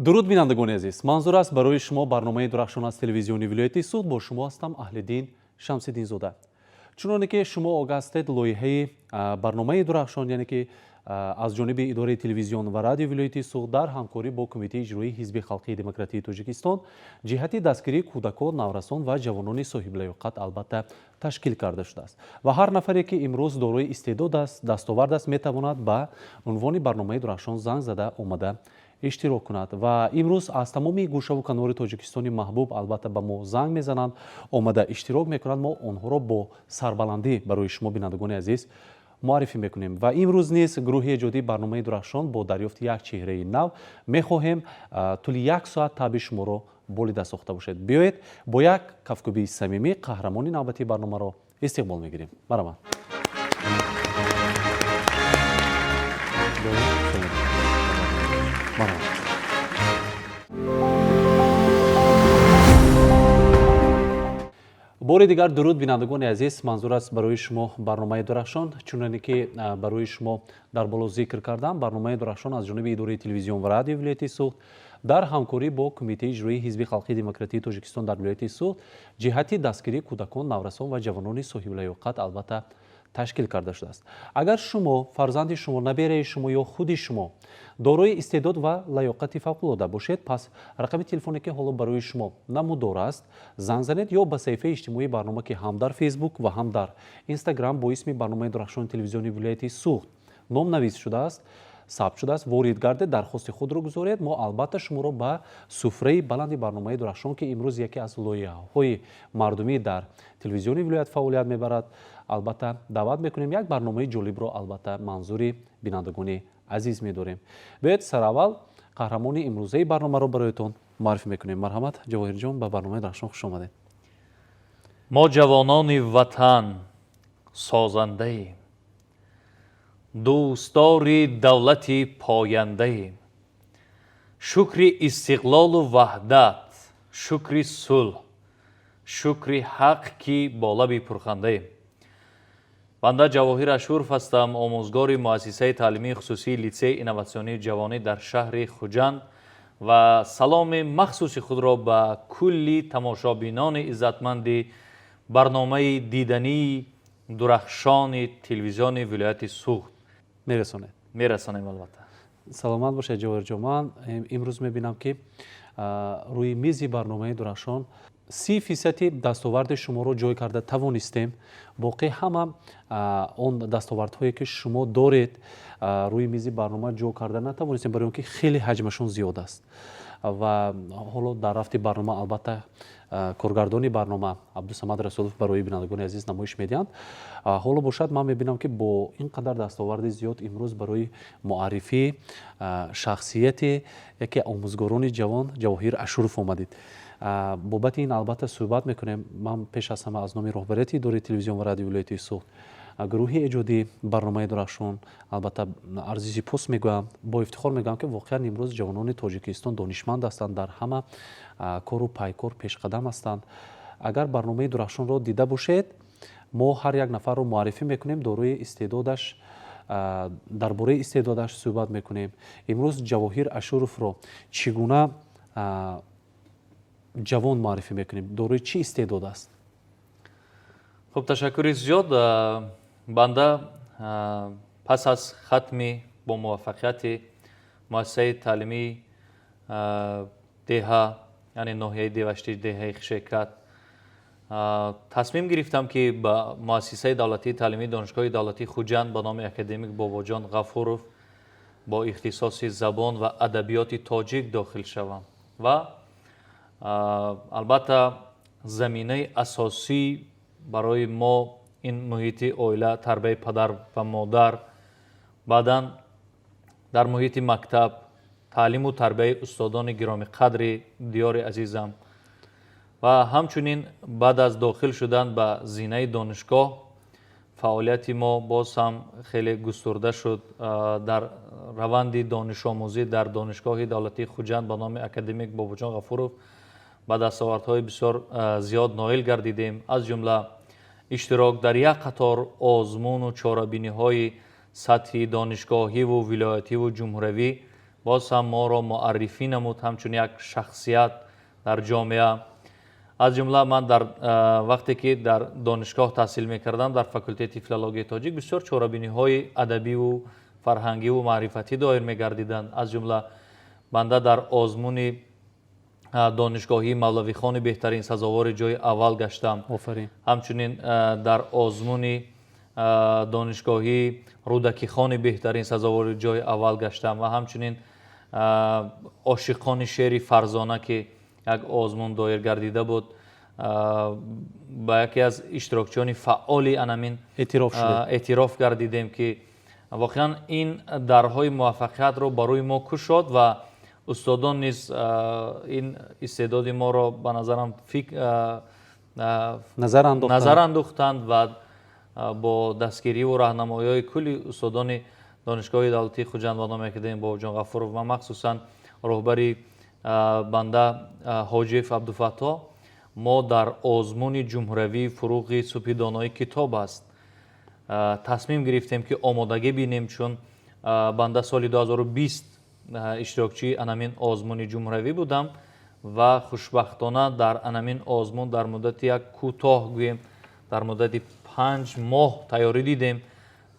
Дуруд, бинандагони азиз! Манзур аст барои шумо барномаи Дурахшон аз телевизиони вилояти Суғд. Бо шумо ҳастам Аҳлиддин Шамсиддинзода. Чуноне ки шумо огаҳ ҳастед, лоиҳаи барномаи Дурахшон, яъне ки аз ҷониби идораи телевизион ва радиои вилояти Суғд дар ҳамкорӣ бо Кумитаи иҷроии Ҳизби халқии демократии Тоҷикистон ҷиҳати дастгирии кӯдакон, наврасон ва ҷавонони соҳиблаёқат албатта ташкил карда шудааст. Ва ҳар нафаре, ки имрӯз дорои истеъдод аст, дастовард аст, метавонад ба унвони барномаи Дурахшон занг зада, омада иштирок кунад. Ва имрӯз аз тамоми гӯшаву канори Тоҷикистони маҳбуб албатта ба мо занг мезананд, омада иштирок мекунанд. Мо онҳоро бо сарбаландӣ барои шумо, бинандагони азиз, муаррифӣ мекунем. Ва имрӯз низ гурӯҳи эҷодии барномаи Дурахшон бо дарёфти як чеҳраи нав мехоҳем тӯли як соат табъи шуморо болида сохта бошед. Биёед, бо як кафкӯбии самимӣ қаҳрамони навбатии барномаро истиқбол мегирем. Марҳамат. Марҳамат. Бори дигар дуруд, бинандагони азиз! Манзур аст барои шумо барномаи Дурахшон. Чуноне ки барои шумо дар боло зикр кардам, барномаи Дурахшон аз ҷониби идораи телевизион ва радиои вилояти Суғд дар ҳамкорӣ бо Кумитаи иҷроии Ҳизби халқии демократии Тоҷикистон дар вилояти Суғд ҷиҳати дастгирии кӯдакон, наврасон ва ҷавонони соҳиблаёқат албатта ташкил карда шудааст. Агар шумо, фарзанди шумо, набераи шумо ё худи шумо дорои истеъдод ва лаёқати фавқулода бошед, пас рақами телефоне, ки ҳоло барои шумо намудор аст, занг занед ё ба саҳифаи иҷтимоии барнома, ки ҳам дар Фейсбук ва ҳам дар Инстаграм бо исми барномаи Дурахшони телевизиони вилояти Суғд номнавис шудааст, сабт шудааст, ворид гардед, дархости худро гузоред. Мо албатта шуморо ба суфраи баланди барномаи Дурахшон, ки имрӯз яке аз лоиҳаҳои мардумӣ дар телевизиони вилоят фаъолият мебарад, албатта даъват мекунем. Як барномаи ҷолибро албатта манзури бинандагони азиз медорем. Биёед, сараввал қаҳрамони имрӯзаи барномаро бароятон муаррифӣ мекунем. Марҳамат, Ҷавоҳирҷон, ба барномаи Дурахшон хуш омадед. Мо ҷавонони ватан созандаем, дӯстдори давлати пояндаем. Шукри истиқлолу ваҳдат, шукри сулҳ, шукри ҳақ, ки бо лаби пурхандаем. Банда Ҷавоҳир Ашуров ҳастам, омӯзгори муассисаи таълимии хусусии литсеи инноватсионии ҷавонӣ дар шаҳри Хуҷанд ва саломи махсуси худро ба кулли тамошобинони иззатманди барномаи дидании Дурахшони телевизиони вилояти Суғд мерасонед. Мерасонем, албатта. Саломат бошед, Ҷавоҳирҷон. Ман имрӯз мебинам, ки рӯи мизи барномаи Дурахшон 30 фисади дастоварди шуморо ҷой карда тавонистем. Боқӣ ҳама он дастовардҳое, ки шумо доред, рӯи мизи барнома ҷо карда натавонистем, барои он ки хеле ҳаҷмашон зиёд аст. Ва ҳоло дар рафти барнома албатта коргардони барнома Абдусамад Расулов барои бинандагони азиз намоиш медиҳанд. Ҳоло бошад, ман мебинам, ки бо ин қадар дастоварди зиёд имрӯз барои муаррифии шахсияти яке омӯзгорони ҷавон Ҷавоҳир Ашуров омадед. Бобати ин албатта суҳбат мекунем. Ман пеш аз ҳама аз номи роҳбарияти идораи телевизион ва радиои вилояти Суғд, гурӯҳи эҷодии барномаи Дурахшон албатта арзи сипос мегӯям. Бо ифтихор мегӯям, ки воқеан имрӯз ҷавонони Тоҷикистон донишманд ҳастанд, дар ҳама кору пайкор пешқадам ҳастанд. Агар барномаи Дурахшонро дида бошед, мо ҳар як нафарро муаррифӣ мекунем, дорои истеъдодаш, дар бораи истеъдодаш суҳбат мекунем. Имрӯз Ҷавоҳир Ашуровро чӣ гуна ҷавон муаррифӣ мекунем? Дорои чӣ истеъдод аст? Хуб, ташаккури зиёд. Банда пас аз хатми бо муваффақияти муассисаи таълимии деҳа, яъне ноҳияи Деваштич, деҳаи Хишекат, тасмим гирифтам, ки ба муассисаи давлатии таълимии Донишгоҳи давлатии Хуҷанд ба номи академик Бобоҷон Ғафуров бо ихтисоси забон ва адабиёти тоҷик дохил шавам. Ва албатта заминаи асосӣ барои мо ин муҳити оила, тарбияи падар ва модар, баъдан дар муҳити мактаб таълиму тарбияи устодони гиромиқадри диёри азизам ва ҳамчунин баъд аз дохил шудан ба зинаи донишгоҳ фаъолияти мо боз ҳам хеле густурда шуд. Дар раванди донишомӯзӣ дар Донишгоҳи давлатии Хуҷанд ба номи академик Бобоҷон Ғафуров ба дастовардҳои бисёр зиёд ноил гардидем, аз ҷумла иштирок дар як қатор озмуну чорабиниҳои сатҳи донишгоҳиву вилоятиву ҷумҳуравӣ. Боз ҳам моро муаррифӣ намуд ҳамчун як шахсият дар ҷомеа. Аз ҷумла ман дар вақте ки дар донишгоҳ таҳсил мекардам, дар факултети филологияи тоҷик бисёр чорабиниҳои адабиву фарҳангиву маърифатӣ доир мегардиданд. Аз ҷумла банда дар озмуни донишгоҳии Мавлавихони беҳтарин сазовори ҷои аввал гаштам. Офарин. Ҳамчунин дар озмуни донишгоҳии Рӯдакихони беҳтарин сазовори ҷои аввал гаштам ва ҳамчунин ошиқони шеъри Фарзона, ки як озмун доир гардида буд, ба яке аз иштирокчиёни фаъоли анамин эътироф гардидем, ки воқеан ин дарҳои муваффақиятро барои мо кушод ва устодон низ ин истеъдоди моро, ба назарам, назар андохтанд ва бо дастгириву раҳнамоиҳои кулли устодони Донишгоҳи давлатии Хуҷанд ба номи академик Бобоҷон Ғафуров ва махсусан роҳбари банда Ҳоҷиев Абдуфаттоҳ мо дар озмуни ҷумҳуравии «Фуруғи субҳи донои китоб аст» тасмим гирифтем, ки омодагӣ бинем, чун банда соли 2020 иштирокчии анамин озмуни ҷумҳуравӣ будам ва хушбахтона дар анамин озмун дар муддати як кӯтоҳ, гӯем, дар муддати 5 моҳ тайёрӣ дидем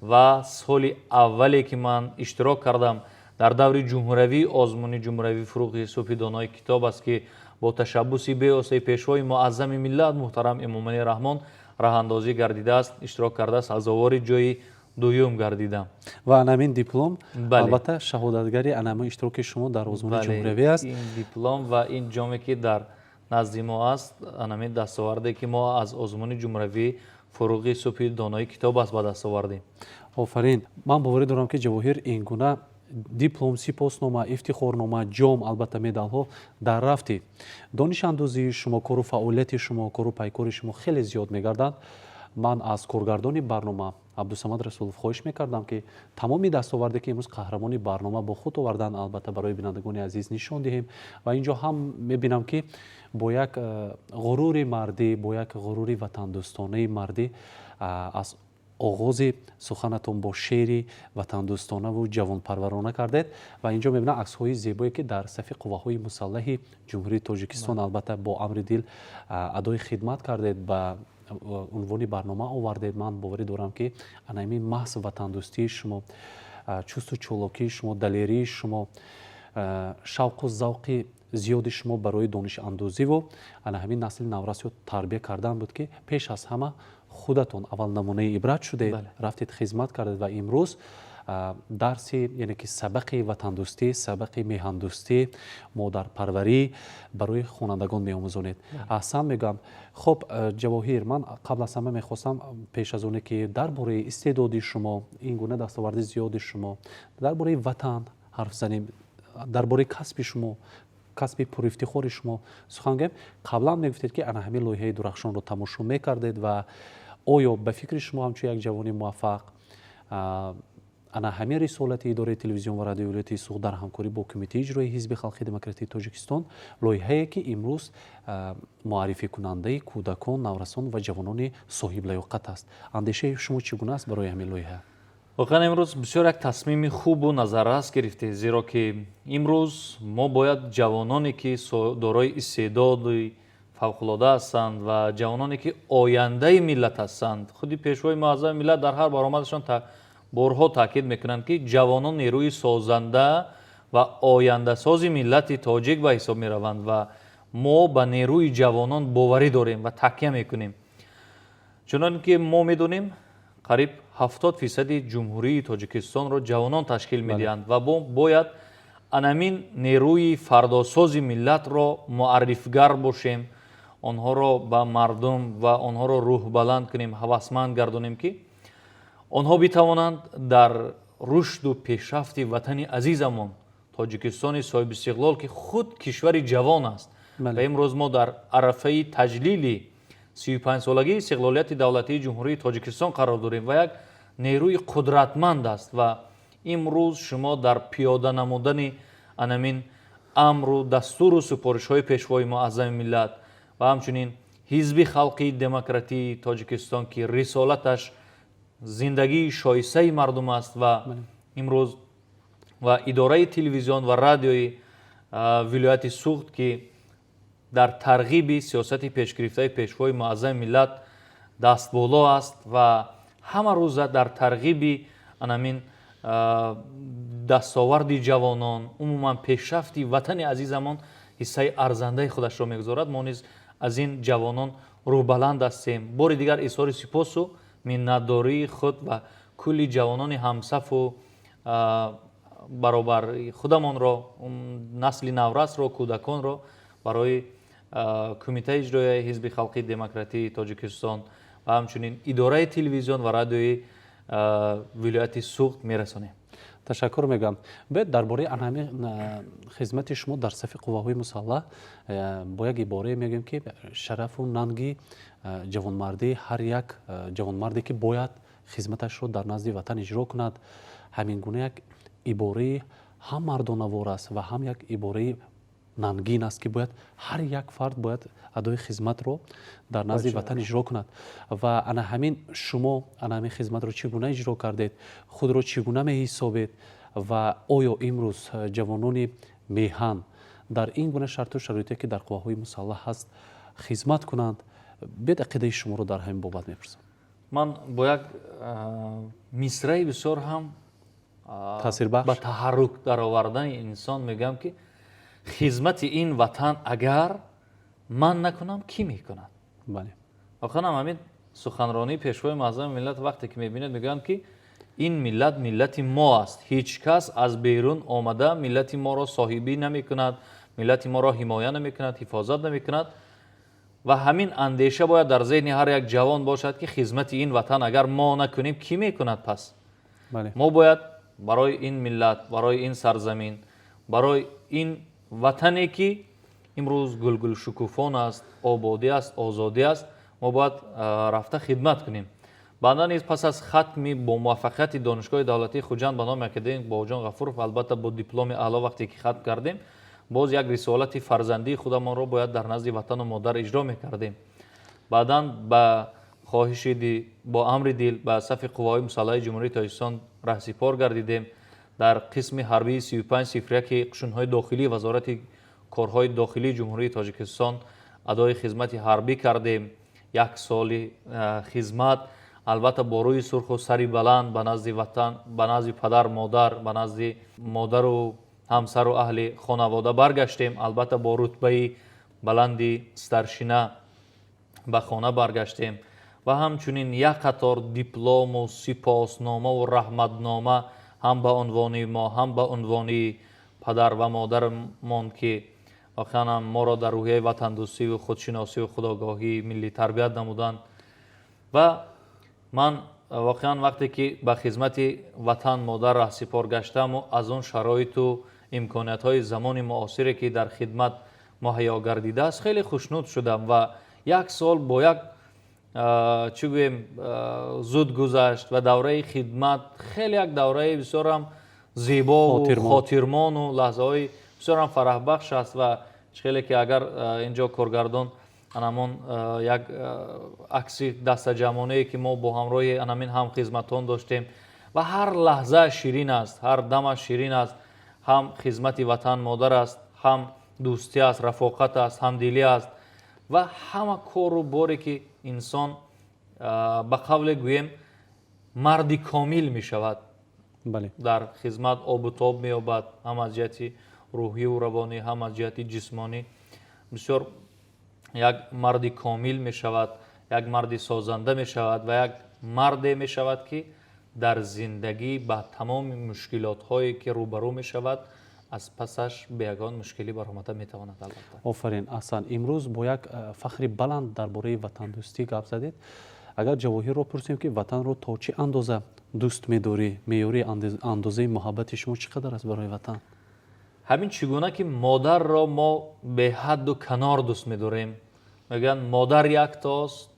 ва соли аввале ки ман иштирок кардам дар даври ҷумҳуравии озмуни ҷумҳуравии «Фуруғи субҳи донои китоб аст», ки бо ташаббуси бевоситаи Пешвои муаззами миллат муҳтарам Эмомалӣ Раҳмон роҳандозӣ гардидааст, иштирок карда, сазовори ҷои дуюм гардидам. Ва анамин диплом, албатта, шаҳодатгари анамин иштироки шумо дар озмуни ҷумҳуравӣ аст. Ин диплом ва ин ҷоме, ки дар назди мо аст, анамин дастоварде, ки мо аз озмуни ҷумҳуравии «Фуруғи субҳи донои китоб аст» ба даст овардем. Офарин! Ман боварӣ дорам, ки Ҷавоҳир, ин гуна диплом, сипоснома, ифтихорнома, ҷом, албатта, медалҳо дар рафти донишандӯзии шумо, кору фаъолияти шумо, кору пайкори шумо хеле зиёд мегарданд. Ман аз коргардони барнома Абдусамад Расулов хоҳиш мекардам, ки тамоми дастоварде, ки имрӯз қаҳрамони барнома бо худ оварданд, албатта, барои бинандагони азиз нишон диҳем. Ва инҷо ҳам мебинам, ки бо як ғурури мардӣ, бо як ғурури ватандӯстонаи мардӣ аз оғози суханатон бо шеъри ватандӯстонаву ҷавонпарварона кардед. Ва инҷо мебинам аксҳои зебое, ки дар сафи қувваҳои мусаллаҳи Ҷумҳурии Тоҷикистон, албатта, бо амри дил адои хидмат кардед, ба унвони барнома овардед. Ман боварӣ дорам, ки анамин маҳз ватандӯстии шумо, чусту чолокии шумо, далерии шумо, шавқу завқи зиёди шумо барои донишандӯзиву ана ҳамин насли наврасро тарбия кардан буд, ки пеш аз ҳама худатон аввал намунаи ибрат шудед, рафтед, хизмат кардед ва имрӯз дарси, яъне ки сабақи ватандӯстӣ, сабақи меҳандӯстӣ, модарпарварӣ барои хонандагон меомӯзонед. Аҳсан мегӯям. Хуб, Ҷавоҳир, ман қабл аз ҳама мехостам, пеш аз оне ки дар бораи истеъдоди шумо, ин гуна дастоварди зиёди шумо, дар бораи ватан ҳарф занем, дар бораи касби шумо, касби пурифтихори шумо сухан гӯем, қаблан мегуфтед, ки ана ҳамин лоиҳаи Дурахшонро тамошо мекардед. Ва оё ба фикри шумо, ҳамчун як ҷавони муваффақ, ана ҳамин рисолати идораи телевизион ва радиои вилояти Суғд дар ҳамкорӣ бо Кумитаи иҷроии Ҳизби халқи демократии Тоҷикистон, лоиҳае, ки имрӯз муаррификунандаи кӯдакон, наврасон ва ҷавонони соҳиблаёқат аст, андешаи шумо чӣ гуна аст барои ҳамин лоиҳа? Воқеан, имрӯз бисёр як тасмими хубу назаррас гирифтед, зеро ки имрӯз мо бояд ҷавононе, ки дорои истеъдоди фавқулода ҳастанд ва ҷавононе, ки ояндаи миллат ҳастанд. Худи Пешвои муаззами миллат дар ҳар баромадашон борҳо таъкид мекунанд, ки ҷавонон нерӯи созанда ва ояндасози миллати тоҷик ба ҳисоб мераванд ва мо ба нерӯи ҷавонон боварӣ дорем ва такя мекунем. Чунон ки мо медонем, қариб 70 фисади Ҷумҳурии Тоҷикистонро ҷавонон ташкил медиҳанд ва бояд анамин нерӯи фардосози миллатро муаррифгар бошем, онҳоро ба мардум ва онҳоро рӯҳбаланд кунем, ҳавасманд гардонем, ки онҳо битавонанд дар рушду пешрафти ватани азизамон, Тоҷикистони соҳибистиқлол, ки худ кишвари ҷавон аст ва имрӯз мо дар арафаи таҷлили 35-солагии истиқлолияти давлатии Ҷумҳурии Тоҷикистон қарор дорем ва як нерӯи қудратманд аст. Ва имрӯз шумо дар пиёда намудани анамин амру дастуру супоришҳои Пешвои муаззами миллат ва ҳамчунин Ҳизби халқи демократии Тоҷикистон, ки рисолаташ зиндагии шоистаи мардум аст ва имрӯз Ва идораи телевизион ва радиои вилояти Суғд, ки дар тарғиби сиёсати пешгирифтаи Пешвои Муаззами миллат дастболо аст ва ҳама рӯза дар тарғиби анамин дастоварди ҷавонон, умуман пешрафти ватани азизамон ҳиссаи арзандаи худашро мегузорад. Мо низ аз ин ҷавонон рӯҳбаланд ҳастем. Бори дигар изҳори сипосу миннатдории худ ва кулли ҷавонони ҳамсафу баробари худамонро, насли наврасро, кӯдаконро барои Кумитаи иҷроияи Ҳизби халқии демократии Тоҷикистон ва ҳамчунин идораи телевизион ва радиои вилояти Суғд мерасонем. Ташаккур мегӯям. Биёед, дар бораи анҳами хизмати шумо дар сафи қувваҳои мусаллаҳ бо як иборае мегӯем, ки шарафу нанги ҷавонмардии ҳар як ҷавонмарде, ки бояд хизматашро дар назди ватан иҷро кунад. Ҳамин гуна як ибораи ҳам мардонавор аст ва ҳам як ибораи нангин аст, ки бояд ҳар як фард бояд адои хизматро дар назди ватан иҷро кунад. Ва ана ҳамин шумо ана ҳамин хизматро чӣ гуна иҷро кардед, худро чӣ гуна меҳисобед ва оё имрӯз ҷавонони меҳан дар ин гуна шарту шароите, ки дар қувваҳои мусаллаҳ ҳаст, хизмат кунанд? Биёед, ақидаи шуморо дар ҳамин бобат мепурсам. Ман бо як мисраи бисёр ҳам таъсирбахш ба таҳаррук даровардани инсон мегӯям, ки хизмати ин ватан агар ман накунам, кӣ мекунад? Воқеан ҳам ҳамин суханронии Пешвои Муаззами миллат вақте ки мебинед, мегӯянд, ки ин миллат миллати мо аст, ҳеҷ кас аз берун омада миллати моро соҳибӣ намекунад, миллати моро ҳимоя намекунад, ҳифозат намекунад. Ва ҳамин андеша бояд дар зеҳни ҳар як ҷавон бошад, ки хизмати ин ватан агар мо накунем, кӣ мекунад пас? Мо бояд барои ин миллат, барои ин сарзамин, барои ин ватане, ки имрӯз гулгулшукуфон аст, ободӣ аст, озодӣ аст, мо бояд рафта хидмат кунем. Баъдан низ пас аз хатми бомуваффақияти Донишгоҳи давлатии Хуҷанд ба номи академик Бобоҷон Ғафуров, албатта бо дипломи аъло, вақте ки хатм кардем, боз як рисолати фарзандии худамонро бояд дар назди ватану модар иҷро мекардем. Баъдан ба хоҳиши, бо амри дил ба сафи қувваҳои мусаллаҳи Ҷумҳурии Тоҷикистон раҳсипор гардидем. Дар қисми ҳарбии 3501 қушунҳои дохилии Вазорати корҳои дохилии Ҷумҳурии Тоҷикистон адои хизмати ҳарбӣ кардем. Як соли хизмат, албатта, бо рӯи сурху сари баланд ба назди ватан, ба назди падар, модар, ба назди модару ҳамсару аҳли хонавода баргаштем. Албатта, бо рутбаи баланди старшина ба хона баргаштем ва ҳамчунин як қатор диплому сипосномаву раҳматнома ҳам ба унвони мо, ҳам ба унвони падар ва модармон, ки воқеан ҳам моро дар рӯҳияи ватандӯстиву худшиносиву худогоҳии миллӣ тарбият намуданд. Ва ман воқеан вақте ки ба хизмати ватан модар раҳсипор гаштаму аз он шароиту имкониятҳои замони муосире, ки дар хидмат муҳайё гардидааст, хеле хушнуд шудам. Ва як сол бо як, чӣ гӯем, зуд гузашт ва давраи хидмат хеле як давраи бисёрам зебову хотирмону лаҳзаҳои бисёрам фараҳбахш аст. Ва хеле ки агар инҷо коргардон анамон як акси дастаҷамъонае, ки мо бо ҳамроҳи анамин ҳамхизматон доштем, ва ҳар лаҳза ширин аст, ҳар дамаш ширин аст. Ҳам хизмати ватан модар аст, ҳам дӯстӣ аст, рафоқат аст, ҳамдилӣ аст ва ҳама кору боре, ки инсон, ба қавле гӯем, марди комил мешавад, дар хизмат обу тоб меёбад, ҳам аз ҷиҳати рӯҳиву равонӣ, ҳам аз ҷиҳати ҷисмонӣ бисёр як марди комил мешавад, як марди созанда мешавад ва як марде мешавад, ки дар зиндагӣ ба тамоми мушкилотҳое, ки рӯбарӯ мешавад, аз пасаш бе ягон мушкилӣ баромада метавонад, албатта. Офарин, аҳсан! Имрӯз бо як фахри баланд дар бораи ватандӯстӣ гап задед. Агар Ҷавоҳирро пурсем, ки ватанро то чӣ андоза дӯст медорӣ, меёри андозаи муҳаббати шумо чӣ қадар аст барои ватан? Ҳамин чӣ гуна ки модарро мо беҳадду канор дӯст медорем, мегӯянд, модар яктост,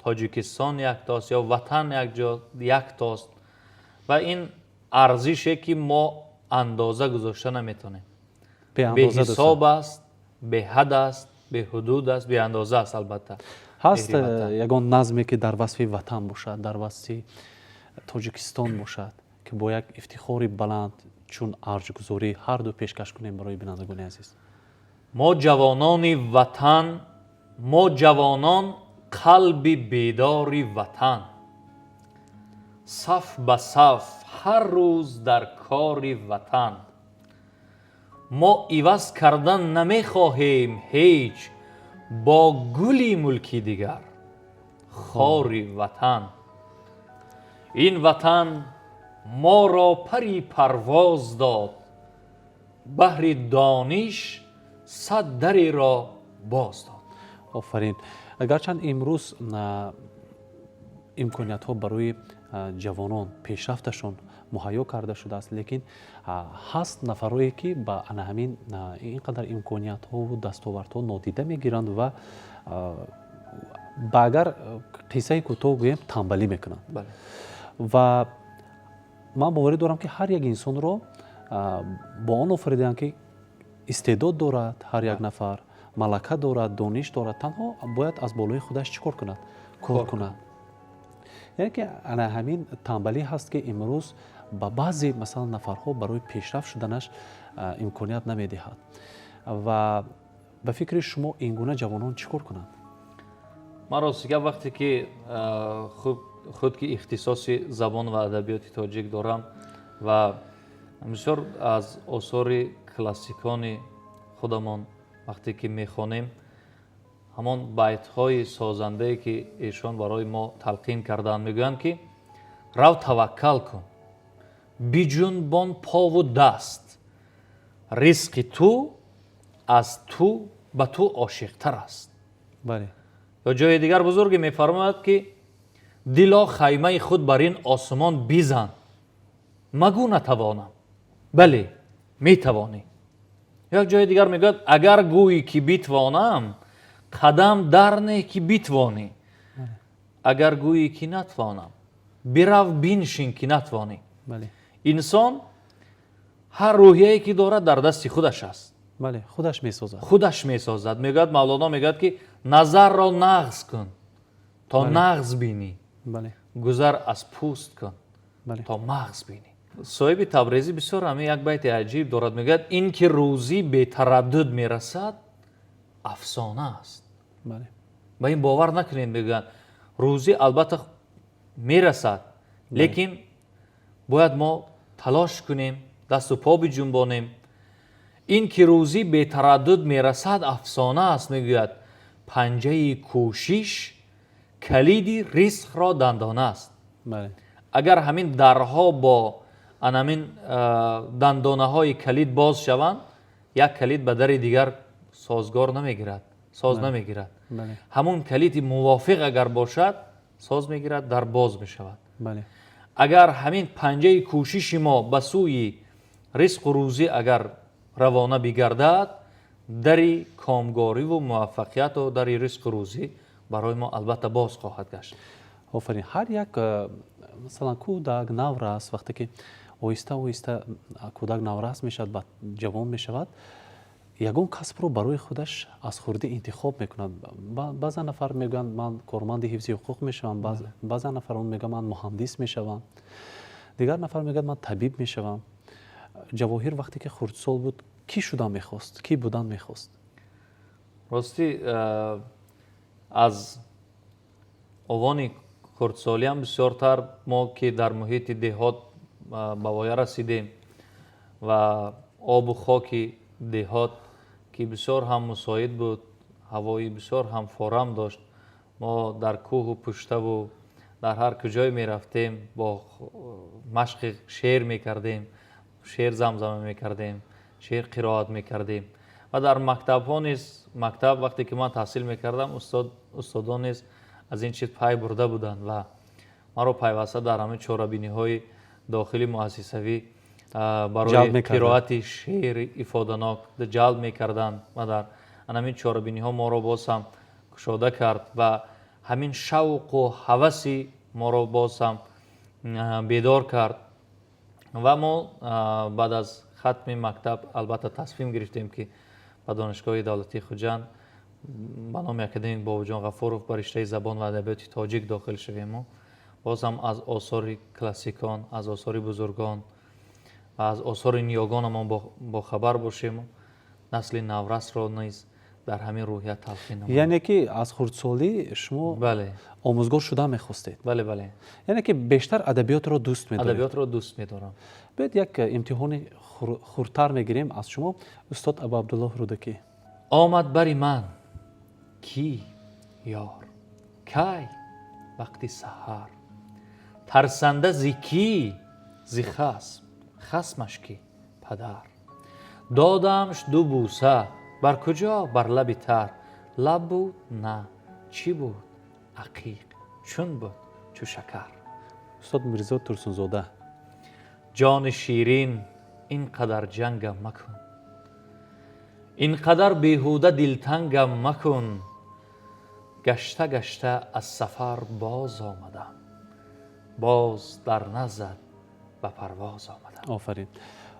Тоҷикистон яктост ё ватан яктост. Ва ин арзише, ки мо андоза гузошта наметонем, беҳисоб аст, беҳад аст, беҳудуд аст, беандоза аст, албатта. Ҳаст ягон назме, ки дар васфи ватан бошад, дар васфи Тоҷикистон бошад, ки ки бо як ифтихори баланд, чун арҷгузорӣ, ҳарду пешкаш кунем барои бинандагони азиз. Мо ҷавонони ватан, мо ҷавонон, қалби бедори ватан, саф ба саф ҳар рӯз дар кори ватан. Мо иваз кардан намехоҳем ҳеҷ бо гули мулки дигар хори ватан. Ин ватан моро пари парвоз дод, баҳри дониш сад дареро боз дод. Офарин! Гарчанд имрӯз имкониятҳо барои ҷавонон пешрафташон муҳайё карда шудааст, лекин ҳаст нафарое, ки ба ана ҳамин ин қадар имкониятҳову дастовардҳо нодида мегиранд ва ба агар қиссаи кӯтоҳ гӯем, тамбалӣ мекунанд. Ва ман боварӣ дорам, ки ҳар як инсонро бо он офаридаанд, ки истеъдод дорад, ҳар як нафар малака дорад, дониш дорад, танҳо бояд аз болои худаш чӣ кор кунад? Кор кунад. Яъне ки ана ҳамин тамбалӣ ҳаст, ки имрӯз ба баъзе, масалан, нафарҳо барои пешрафт шуданаш имконият намедиҳад. Ва ба фикри шумо, ин гуна ҷавонон чӣ кор кунанд? Ман, рости гап, вақте ки худ ки ихтисоси забон ва адабиёти тоҷик дорам ва бисёр аз осори классикони худамон вақте ки мехонем, ҳамон байтҳои созандае, ки эшон барои мо талқин карданд, мегӯянд, ки рав, таваккал кун, биҷунбон пову даст, ризқи ту аз ту ба ту ошиқтар аст. Ё ҷои дигар бузурге мефармояд, ки дило, хаймаи худ бар ин осмон бизан, магӯ натавонам, бале, метавонӣ. Як ҷои дигар мегӯяд: агар гӯӣ, ки битвонам, қадам дарне, ки битвонӣ, агар гӯӣ, ки натвонам, бирав, биншин, ки натвонӣ. Инсон ҳар рӯҳияе, ки дорад, дар дасти худаш аст. Бале, худаш месозад. Худаш месозад. Мегӯяд Мавлоно, мегӯяд, ки назарро нағз кун, то нағз бинӣ, гузар аз пӯст кун, то мағз бинӣ. Соҳиби Табрезӣ бисёр ҳамин як байти аҷиб дорад, мегӯяд: ин ки рӯзӣ бетараддуд мерасад, афсона аст. Ба ин бовар накунед, мегӯянд. Рӯзӣ албатта мерасад, лекин бояд мо талош кунем, дасту по биҷунбонем. Ин ки рӯзӣ бетараддуд мерасад, афсона аст, мегӯяд, панҷаи кӯшиш калиди ризқро дандона аст. Агар ҳамин дарҳо бо анамин дандонаҳои калид боз шаванд, як калид ба дари дигар созгор намегирад, соз намегирад. Ҳамун калиди мувофиқ агар бошад, соз мегирад, дар боз мешавад. Агар ҳамин панҷаи кӯшиши мо ба сӯи ризқу рӯзӣ агар равона бигардад, дари комгориву муваффақияту дари ризқу рӯзӣ барои мо албатта боз хоҳад гашт. Офарин! Ҳар як масалан, кӯдак, наврас, вақте ки оҳиста оҳиста кӯдак наврас мешавад, ба ҷавон мешавад, ягон касбро барои худаш аз хурдӣ интихоб мекунад. Баъзан нафар мегӯянд: ман корманди ҳифзи ҳуқуқ мешавам, баъзан нафарон мегӯянд: ман муҳандис мешавам, дигар нафар мегӯяд: ман табиб мешавам. Ҷавоҳир вақте ки хурдсол буд, кӣ шудан мехост, кӣ будан мехост? Ростӣ, аз овони хурдсолиам бисёртар мо ки дар муҳити деҳот ба воя расидем ва обу хоки деҳот, ки бисёр ҳам мусоид буд, ҳавои бисёр ҳам форам дошт, мо дар кӯҳу пуштаву дар ҳар куҷое мерафтем, бо машқи шеър мекардем, шеър замзама мекардем, шеър қироат мекардем. Ва дар мактабҳо низ, мактаб вақте ки ман таҳсил мекардам, устодон низ аз ин чиз пай бурда буданд ва маро пайваста дар ҳамин чорабиниҳои дохили муассисавӣ барои қироати шеъри ифоданок ҷалб мекарданд ва дар ҳамин чорабиниҳо моро боз ҳам кушода кард ва ҳамин шавқу ҳаваси моро боз ҳам бедор кард. Ва мо баъд аз хатми мактаб албатта тасмим гирифтем, ки ба Донишгоҳи давлатии Хуҷанд ба номи академик Бобоҷон Ғафуров ба риштаи забон ва адабиёти тоҷик дохил шавему Боз ҳам аз осори классикон, аз осори бузургон ва аз осори ниёгонамон бохабар бошем, насли наврасро низ дар ҳамин рӯҳия талқин намоем. Яъне ки аз хурдсолӣ шумо омӯзгор шуда мехостед? Бале, бале. Яъне ки бештар адабиётро дӯст медоред? Адабиётро дӯст медорам. Биёед, як имтиҳони хурдтар мегирем аз шумо. Устод Абу Абдуллоҳ Рӯдакӣ. Омад бари ман кӣ ёр, кай? Вақти саҳар. Тарсанда зи кӣ? Зи хасм. Хасмаш кӣ? Падар. Додамш ду бӯса. Бар куҷо? Бар лаби тар. Лаб буд? На, чӣ буд? Ақиқ. Чун буд? Чу шакар. Устод Мирзо Турсунзода. Ҷони ширин, ин қадар ҷангам макун, ин қадар беҳуда дилтангам макун. Гашта гашта аз сафар боз омадам, боз дар наздат ба парвоз омадам. Офарин.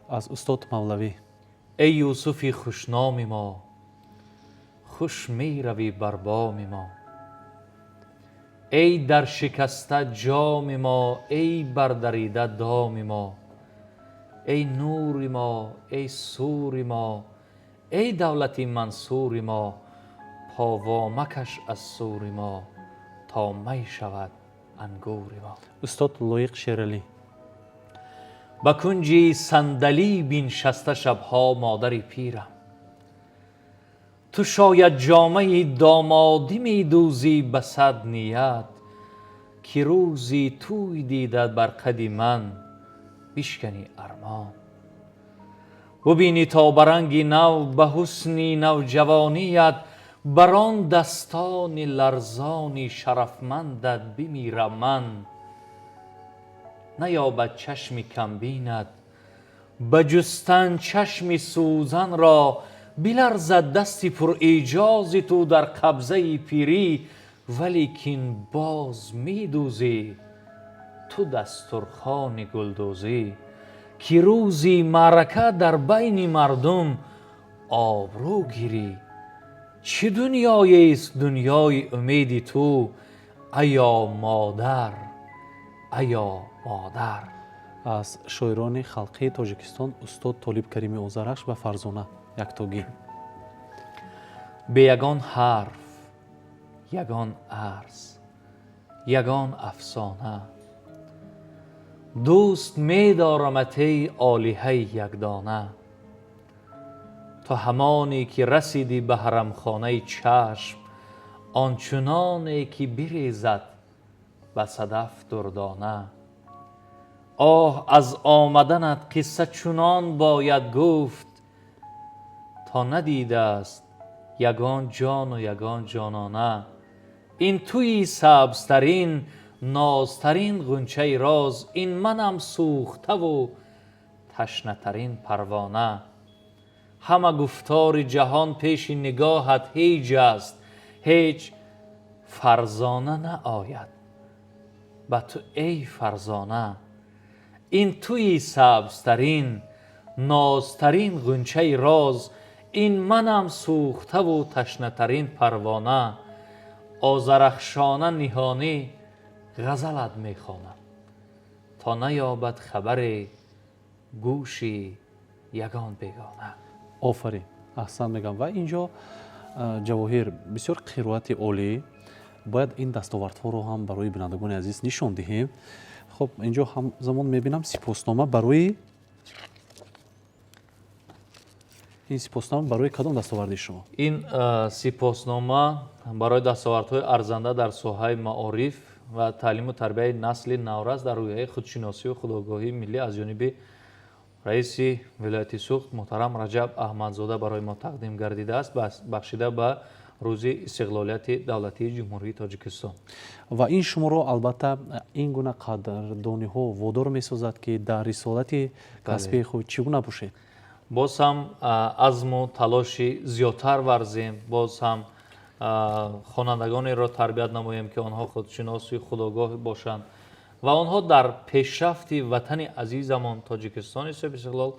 Аз устод Мавлавӣ. Эй Юсуфи хушноми мо, хуш меравӣ бар боми мо. Эй дар шикаста ҷоми мо, эй бардарида доми мо. Эй нури мо, эй сури мо, эй давлати мансури мо. Повомакаш аз сури мо, то май шавад ангури мо. Устод Лоиқ Шералӣ. Ба кунҷи сандалӣ биншаста шабҳо модари пирам. Ту шояд ҷомаи домодӣ медӯзӣ ба сад ният, ки рӯзи тӯй дидат бар қади ман бишканӣ армон. Бубинӣ то ба ранги нав, ба ҳусни навҷавоният, бар он дастони ларзони шарафмандат бимирам ман. Наёбад чашми камбинат ба ҷустан чашми сӯзанро, биларзад дасти пурэъҷози ту дар қабзаи пирӣ, валекин боз медӯзӣ ту дастурхони гулдӯзӣ, ки рӯзи маърака дар байни мардум обрӯ гирӣ. Чӣ дунёест дунёи умеди ту, аё модар, аё модар. Аз шоирони халқии Тоҷикистон устод Толиб Карими Озарахш ва Фарзона Яктогӣ. Бе ягон ҳарф, ягон арз, ягон афсона, дӯст медорамат, эй олиҳаи якдона. Ту ҳамоне ки расидӣ ба ҳарамхонаи чашм, ончуноне ки бирезад ба садаф дурдона. Оҳ, аз омаданат қисса чунон бояд гуфт, то надидааст ягон ҷону ягон ҷонона. Ин туи сабзтарин, нозтарин ғунчаи роз, ин манам сӯхтаву ташнатарин парвона. Ҳама гуфтори ҷаҳон пеши нигоҳат ҳеҷ аст, ҳеҷ фарзона наояд ба ту, эй фарзона. Ин туи сабзтарин, нозтарин ғунчаи роз, ин манам сӯхтаву ташнатарин парвона. Озарахшона ниҳонӣ ғазалат мехонам, то наёбад хабаре гӯши ягон бегона. Офарин, аҳсан мегӯям. Ва инҷо, Ҷавоҳир, бисёр қироати олӣ. Бояд ин дастовардҳоро ҳам барои бинандагони азиз нишон диҳем. Хуб, инҷо ҳамзамон мебинам сипоснома барои ин сипоснома барои кадом дастоварди шумо? Ин сипоснома барои дастовардҳои арзанда дар соҳаи маориф ва таълиму тарбияи насли наврас дар рӯҳияи худшиносию худогоҳии миллӣ аз ҷониби раиси вилояти Суғд муҳтарам Раҷаб Аҳмадзода барои мо тақдим гардидааст, бахшида ба рӯзи истиқлолияти давлатии Ҷумҳурии Тоҷикистон. Ва ин шуморо албатта ин гуна қадрдониҳо водор месозад, ки дар рисолати касбии худ чӣ гуна бошед? Боз ҳам азму талоши зиёдтар варзем, боз ҳам хонандагонеро тарбият намоем, ки онҳо худшиносу худогоҳ бошанд ва онҳо дар пешрафти ватани азизамон Тоҷикистони соҳибистиқлол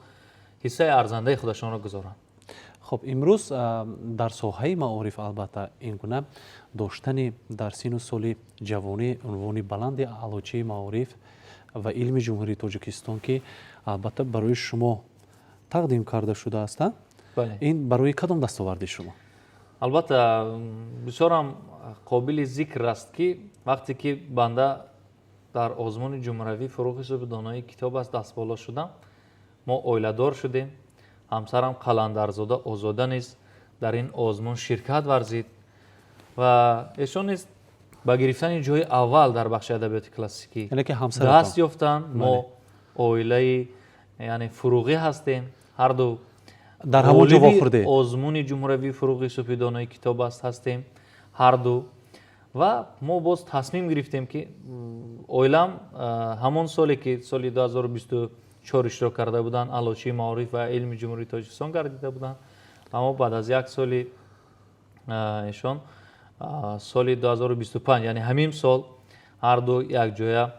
ҳиссаи арзандаи худашонро гузоранд. Хуб, имрӯз дар соҳаи маориф, албатта, ин гуна доштани дар сину соли ҷавонӣ унвони баланди Аълочии маориф ва илми Ҷумҳурии Тоҷикистон, ки албатта барои шумо тақдим карда шудааст, ин барои кадом дастоварди шумо? Албатта, бисёрам қобили зикр аст, ки вақте ки банда дар озмуни ҷумҳуравӣ «Фурӯғи субҳи донои китоб аст» дастболо шудам, мо оиладор шудем. Ҳамсарам Қаландарзода Озода низ дар ин озмун ширкат варзид ва эшон низ ба гирифтани ҷои аввал дар бахши адабиёти классикӣ даст ёфтанд. Мо оилаи, яъне, фуруғӣ ҳастем ҳарду. Дар ҳамон ҷо вохӯрдед? Озмуни ҷумҳуравии «Фуруғи субҳи донои китоб аст» ҳастем ҳарду. Ва мо боз тасмим гирифтем, ки оилам ҳамон соле, ки соли 2024 иштирок карда буданд, Аълочии маориф ва илми Ҷумҳурии Тоҷикистон гардида буданд. Аммо баъд аз як соли эшон, соли 2025, яъне ҳамин сол, ҳарду якҷоя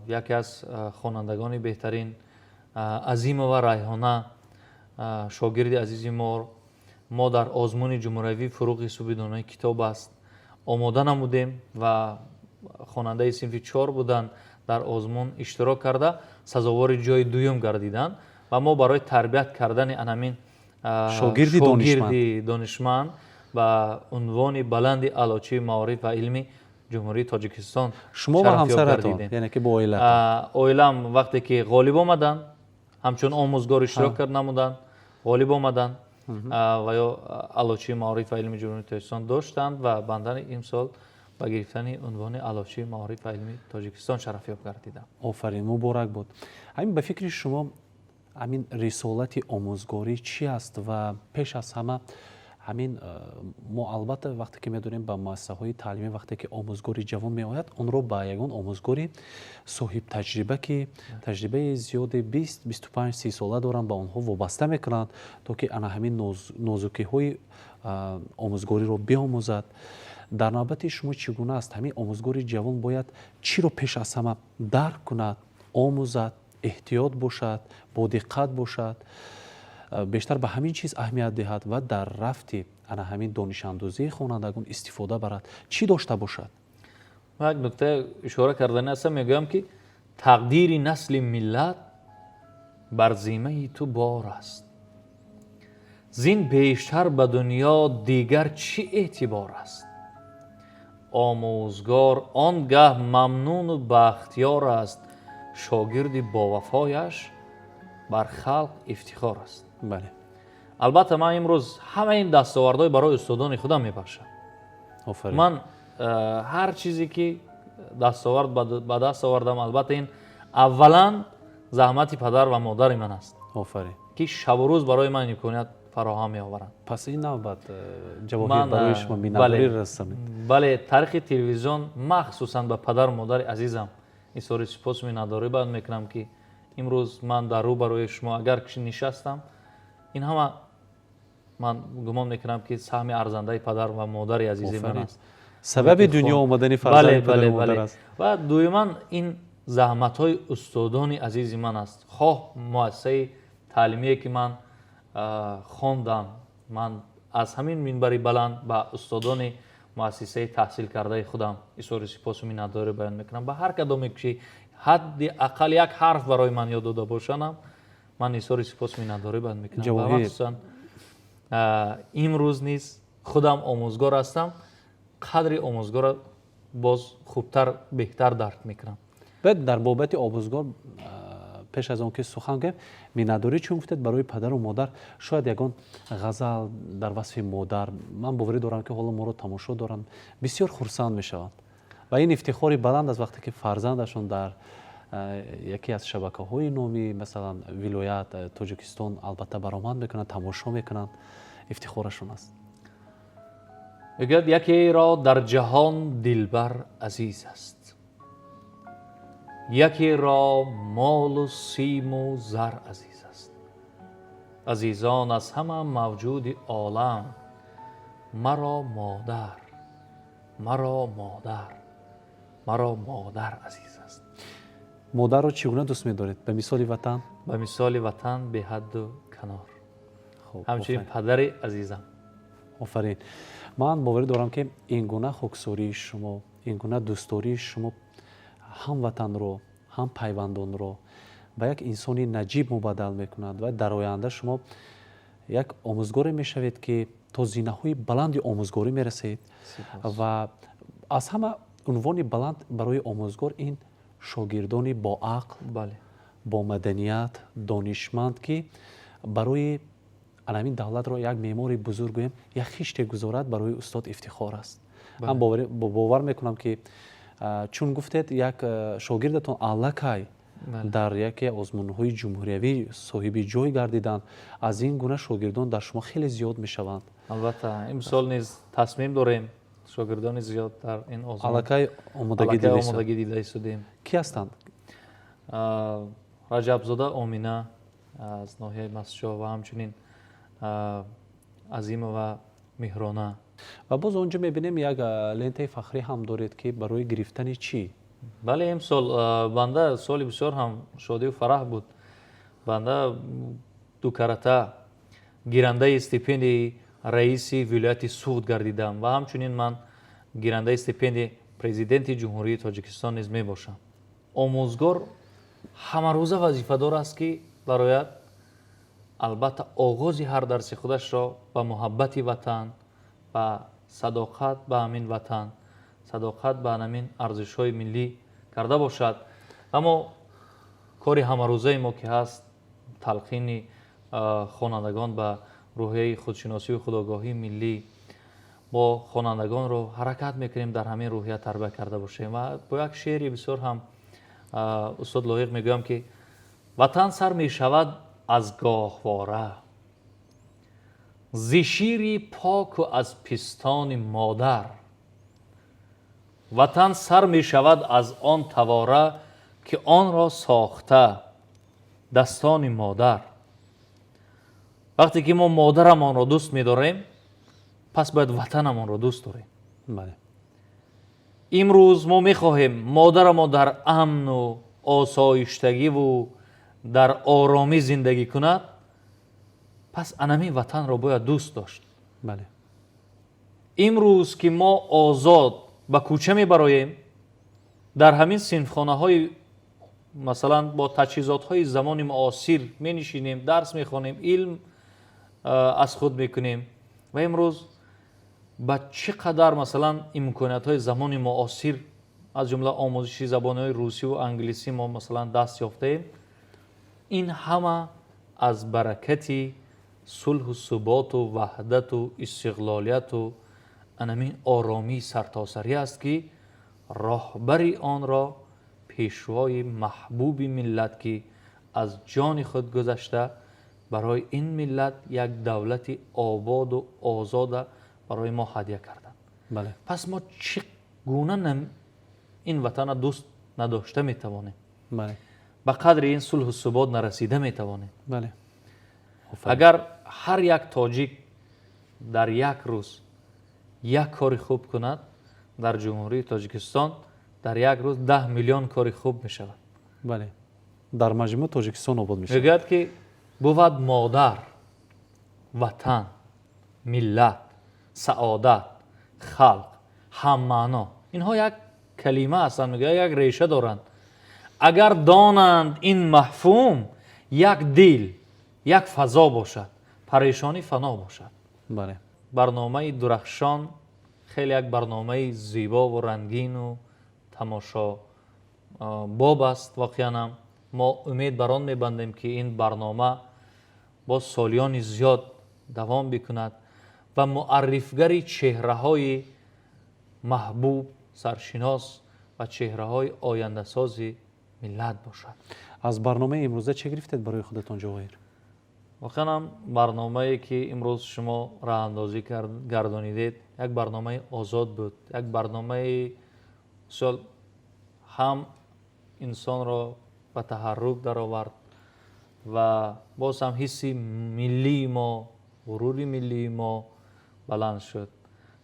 яке аз хонандагони беҳтарин, Азимова Райҳона, шогирди азизи мо дар озмуни ҷумҳуравии «Фуруғи субҳи донои китоб аст» омода намудем ва хонандаи синфи чор буданд, дар озмун иштирок карда, сазовори ҷои дуюм гардиданд. Ва мо барои тарбият кардани анамин шогирди донишманд ба унвони баланди Аълочии маориф ва илми Ҷумҳурии Тоҷикистон Шумо ва ҳамсаратон, яъне ки бо оилатон? Оилам вақте ки ғолиб омаданд, ҳамчун омӯзгор иштирок кард намуданд, ғолиб омаданд ва ё Аълочии маориф ва илми Ҷумҳурии Тоҷикистон доштанд ва банда имсол ба гирифтани унвони Аълочии маориф ва илми Тоҷикистон шарафёб гардидам. Офарин, муборак бод. Ҳамин, ба фикри шумо, ҳамин рисолати омӯзгорӣ чӣ аст? Ва пеш аз ҳама ҳамин мо, албатта, вақте ки медонем, ба муассисаҳои таълимӣ вақте ки омӯзгори ҷавон меояд, онро ба ягон омӯзгори соҳибтаҷриба, ки таҷрибаи зиёди 20, 25, 30 сола доранд, ба онҳо вобаста мекунанд, то ки ана ҳамин нозукиҳои омӯзгориро биомӯзад. Дар навбати шумо чӣ гуна аст? Ҳамин омӯзгори ҷавон бояд чиро пеш аз ҳама дарк кунад, омӯзад, эҳтиёт бошад, бодиққат бошад, бештар ба ҳамин чиз аҳамият диҳад ва дар рафти ана ҳамин донишандӯзии хонандагон истифода барад, чӣ дошта бошад? Ман як нукта ишора кардани ҳастам. Мегӯям, ки тақдири насли миллат бар зиммаи ту бор аст, зин бештар ба дунё дигар чӣ эътибор аст? Омӯзгор он гаҳ мамнуну бахтиёр аст, шогирди бовафояш бар халқ ифтихор аст. Албатта, ман имрӯз ҳамаи ин дастовардҳои барои устодони худам мебахшам. Ман ҳар чизе ки дастовард ба даст овардам, албатта, ин аввалан заҳмати падар ва модари ман аст, ки шабу рӯз барои ман имконият фароҳам меоваранд. Пас ин навбат ҷавоҳир барои шумо, миннатдорӣ расонед. Бале, таърихи телевизион махсусан ба падару модари азизам изҳори сипосу миннатдорӣ баён мекунам, ки имрӯз ман дар рӯ барои шумо агар нишастам, ин ҳама, ман гумон мекунам, ки саҳми арзандаи падар ва модари азизи ман аст. Сабаби дунё омадани фарзанди падару модар аст. Ва дуюман, ин заҳматҳои устодони азизи ман аст, хоҳ муассисаи таълимие, ки ман хондам. Ман аз ҳамин минбари баланд ба устодони муассисаи таҳсилкардаи худам изҳори сипосу миннатдорӣ баён мекунам. Ба ҳар кадоме ки ҳадди ақал як ҳарф барои ман ёд дода бошанам, ман изҳори сипосу миннатдорӣ баён мекунам. Ва махсусан имрӯз низ худам омӯзгор ҳастам, қадри омӯзгорро боз хубтар, беҳтар дарк мекунам. Баъд дар бобати омӯзгор, пеш аз он ки сухан гӯем, миннатдорӣ чун гуфтед барои падару модар, шояд ягон ғазал дар васфи модар. Ман боварӣ дорам, ки ҳоло моро тамошо доранд, бисёр хурсанд мешаванд ва ин ифтихори баланд аст, вақте ки фарзандашон дар яке аз шабакаҳои номи, масалан, вилоят, Тоҷикистон, албатта, баромад мекунанд, тамошо мекунанд, ифтихорашон аст. Мегӯяд: якеро дар ҷаҳон дилбар азиз аст, якеро молу симу зар азиз аст. Азизон аз ҳама мавҷуди олам, маро модар, маро модар, маро модар азиз аст. Модарро чӣ гуна дӯст медоред? Ба мисоли ватан? Ба мисоли ватан, беҳадду канор. Ҳамчунин падари азизам. Офарин. Ман боварӣ дорам, ки ин гуна хоксории шумо, ин гуна дӯстдории шумо ҳам ватанро, ҳам пайвандонро ба як инсони наҷиб мубаддал мекунад ва дар оянда шумо як омӯзгоре мешавед, ки то зинаҳои баланди омӯзгорӣ мерасед. Ва аз ҳама унвони баланд барои омӯзгор ин шогирдони боақл, бо маданият, донишманд, ки барои анамин давлатро як меъмори бузург гӯем, як хиште гузорад, барои устод ифтихор аст. Ман бовар мекунам, ки чун гуфтед, як шогирдатон аллакай дар яке озмунҳои ҷумҳуриявӣ соҳиби ҷой гардиданд, аз ин гуна шогирдон дар шумо хеле зиёд мешаванд. Албатта, имсол низ тасмим дорем шогирдони зиёд дар ин озмун. Аллакай омодагӣ дида истодем. Кӣ ҳастанд? Раҷабзода Омина аз ноҳияи Мастчоҳ ва ҳамчунин Азимова Меҳрона. Ва боз он ҷо мебинем, як лентаи фахрӣ ҳам доред, ки барои гирифтани чӣ? Бале, имсол банда соли бисёр ҳам шодию фараҳ буд. Банда дукарата гирандаи стипендияи раиси вилояти Суғд гардидам ва ҳамчунин ман гирандаи стипендияи Президенти Ҷумҳурии Тоҷикистон низ мебошам. Омӯзгор ҳамарӯза вазифадор аст, ки барояд, албатта, оғози ҳар дарси худашро ба муҳаббати ватан, ба садоқат ба ҳамин ватан, садоқат ба ҳамин арзишҳои миллӣ карда бошад. Аммо кори ҳамарӯзаи мо ки ҳаст, талқини хонандагон ба рӯҳияи худшиносию худогоҳии миллӣ, мо хонандагонро ҳаракат мекунем дар ҳамин рӯҳия тарбия карда бошем. Ва бо як шеъри бисёр ҳам устод лоиқ мегӯям, ки ватан сар мешавад аз гоҳвора, зи шири поку аз пистони модар, ватан сар мешавад аз он тавора, ки онро сохта дастони модар. Вақте ки мо модарамонро дӯст медорем, пас бояд ватанамонро дӯст дорем. Имрӯз мо мехоҳем модарамон дар амну осоиштагиву дар оромӣ зиндагӣ кунад, пас анамин ватанро бояд дӯст дошт. Имрӯз ки мо озод ба кӯча мебароем, дар ҳамин синфхонаҳои, масалан, бо таҷҳизотҳои замони муосир менишинем, дарс мехонем, илм аз худ мекунем ва имрӯз ба чӣ қадар, масалан, имкониятҳои замони муосир, аз ҷумла омӯзиши забонҳои русиву англисӣ мо, масалан, даст ёфтаем, ин ҳама аз баракати сулҳу суботу ваҳдату истиқлолияту анамин оромии сартосарӣ аст, ки роҳбари онро пешвои маҳбуби миллат, ки аз ҷони худ гузашта барои ин миллат як давлати ободу озода барои мо ҳадя карданд. Пас мо чӣ гуна ин ватанро дӯст надошта метавонем? Ба қадри ин сулҳу субот нарасида метавонем? Агар ҳар як тоҷик дар як рӯз як кори хуб кунад, дар Ҷумҳурии Тоҷикистон дар як рӯз 10 миллион кори хуб мешавад. Бале, дар маҷмӯъ Тоҷикистон обод мешавад. Мегӯяд, ки бувад модар, ватан, миллат, саодат, халқ ҳаммаъно. Инҳо як калима ҳастанд, мегӯяд, як реша доранд. Агар донанд ин мафҳум, як дил, як фазо бошад, парешонӣ фано бошад. Барномаи Дурахшон хеле як барномаи зебову рангину тамошо боб аст. Воқеанам, мо умед бар он мебандем, ки ин барнома боз солиёни зиёд давом бикунад ва муаррифгари чеҳраҳои маҳбуб, саршинос ва чеҳраҳои ояндасози миллат бошад. Аз барномаи имрӯза чӣ гирифтед барои худатон, Ҷовоҳир? Воқеанам, барномае ки имрӯз шумо роҳандозӣ гардонидед, як барномаи озод буд, як барномаи бисёр ҳам инсонро ба таҳаррук даровард ва боз ҳам ҳисси миллии мо, ғурури миллии мо баланд шуд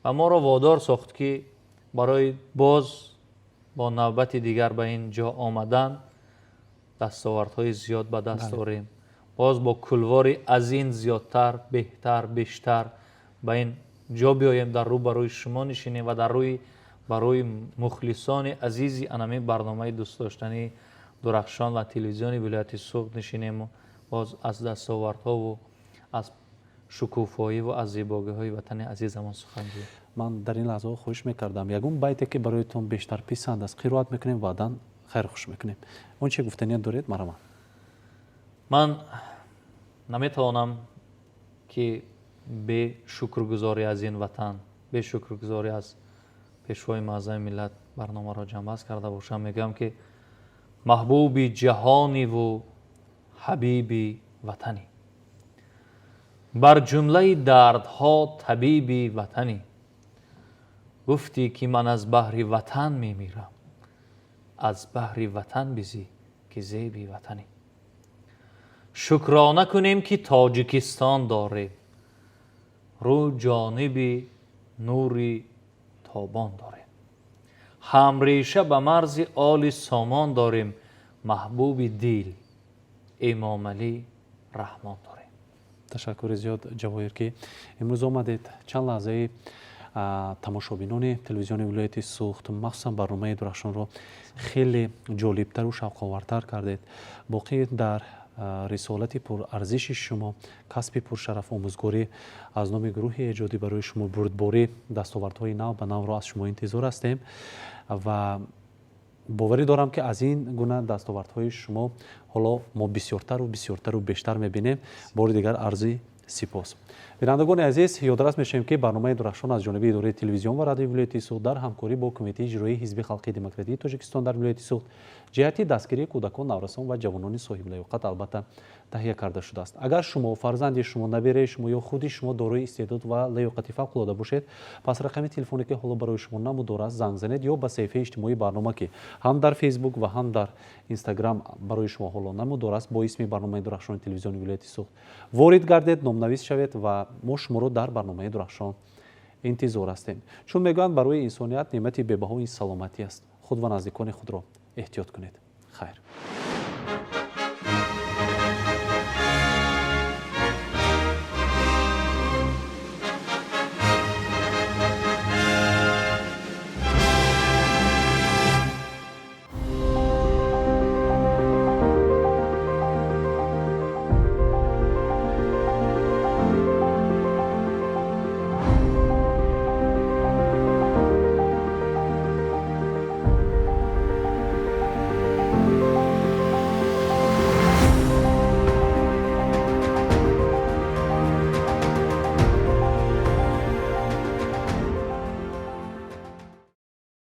ва моро водор сохт, ки барои боз бо навбати дигар ба ин ҷо омадан, дастовардҳои зиёд ба даст орем. Боз бо кулвори аз ин зиёдтар, беҳтар, бештар ба ин ҷо биёем, дар рӯ ба рӯи шумо нишинем ва дар рӯи барои мухлисони азизи анамин барномаи дӯстдоштании Дурахшон ва телевизиони вилояти Суғд нишинему боз аз дастовардҳову аз шукуфоиву аз зебогиҳои ватани азизамон сухан гӯем. Ман дар ин лаҳзаҳо хоҳиш мекардам, ягон байте, ки бароятон бештар писанд аст, қироат мекунем, баъдан хайрхуш мекунем. Он че гуфтаният доред, марҳамат. Ман наметавонам, ки бе шукргузорӣ аз ин ватан, бе шукргузорӣ аз Пешвои Муаззами миллат барномаро ҷамъбаст карда бошам. Мегӯям, ки маҳбуби ҷаҳониву ҳабиби ватанӣ, бар ҷумлаи дардҳо табиби ватанӣ, гуфтӣ, ки ман аз баҳри ватан мемирам, аз баҳри ватан бизӣ, ки зеби ватанӣ. Шукрона кунем, ки Тоҷикистон дорем, рӯ ҷониби нури тобон дорем, ҳамреша ба марзи оли сомон дорем, маҳбуби дил Эмомалӣ Раҳмон дорем. Ташаккури зиёд, Ҷавоҳир, ки имрӯз омадед, чанд лаҳзаи тамошобинони телевизиони вилояти Суғд, махсусан барномаи Дурахшонро хеле ҷолибтару шавқовартар кардед. Боқӣ дар рисолати пурарзиши шумо, касби пуршараф, омӯзгорӣ, аз номи гурӯҳи эҷодӣ барои шумо бурдборӣ, дастовардҳои нав ба навро аз шумо интизор ҳастем ва боварӣ дорам, ки аз ин гуна дастовардҳои шумо ҳоло мо бисёртару бисёртару бештар мебинем. Бори дигар арзи сипос. Бинандагони азиз, ёдрас мешавем, ки барномаи Дурахшон аз ҷониби идораи телевизион ва радиои вилояти Суғд дар ҳамкорӣ бо Кумитаи иҷроии Ҳизби халқии демократии Тоҷикистон дар вилояти Суғд ҷиҳати дастгирии кӯдакон, наврасон ва ҷавонони соҳиблаёқат албатта таҳия карда шудааст. Агар шумо, фарзанди шумо, набераи шумо ё худи шумо дорои истеъдод ва лаёқати фавқулода бошед, пас рақами телефоне, ки ҳоло барои шумо намудор аст, занг занед ё ба саҳифаи иҷтимоии барнома, ки ҳам дар Фейсбук ва ҳам дар Инстаграм барои шумо ҳоло намудор аст, бо исми барномаи Дурахшони телевизиони вилояти Суғд ворид гардед, номнавис шавед ва мо шуморо дар барномаи Дурахшон интизор ҳастем. Чун мегӯянд, барои инсоният неъмати бебаҳои саломатӣ аст. Худ ва наздикони худро эҳтиёт кунед. Хайр.